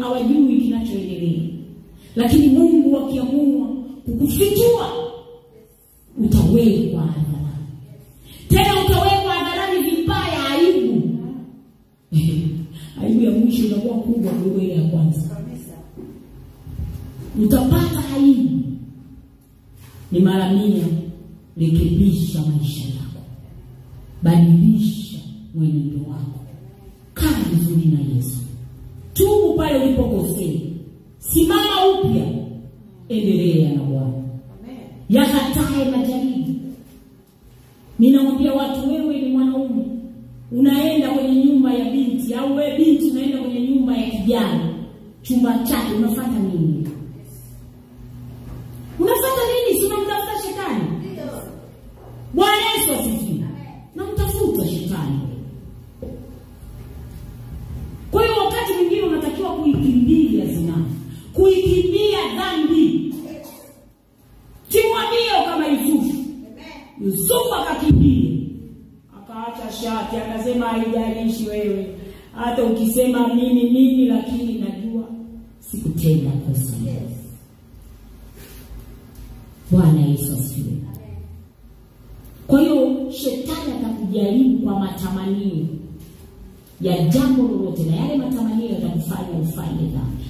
hawajui kinachoendelea. Lakini Mungu akiamua kukufichua, utawekwa hadharani. Tena utawekwa hadharani vibaya, aibu. Aibu ya mwisho inakuwa kubwa kuliko ile ya kwanza. Utapata aibu. Ni mara 100. Rekebisha maisha yako, badilisha mwenendo wako, kaa vizuri na Yesu, tubu pale ulipokosea, simama upya, endelea na Bwana. Yakatae majaribu. Ninamwambia watu, wewe ni mwanaume unaenda kwenye nyumba ya binti, au wewe binti unaenda kwenye nyumba ya kijana, chumba chake, unafuata nini? Unafuata nini? Si unamtafuta shetani? Bwana Yesu asifiwe. Namtafuta shetani. Kwa hiyo wakati mwingine unatakiwa kuikimbia zinaa, kuikimbia dhambi. Timwambie kama Yusufu. Yusufu akakimbia, akaacha shati, akasema haijalishi wewe, hata ukisema mimi nini, lakini najua sikutenda kosa. Bwana Yesu asifiwe. Kwa hiyo shetani atakujaribu kwa matamanio ya jambo lolote, na yale matamanio yatakufanya ufanye dhambi.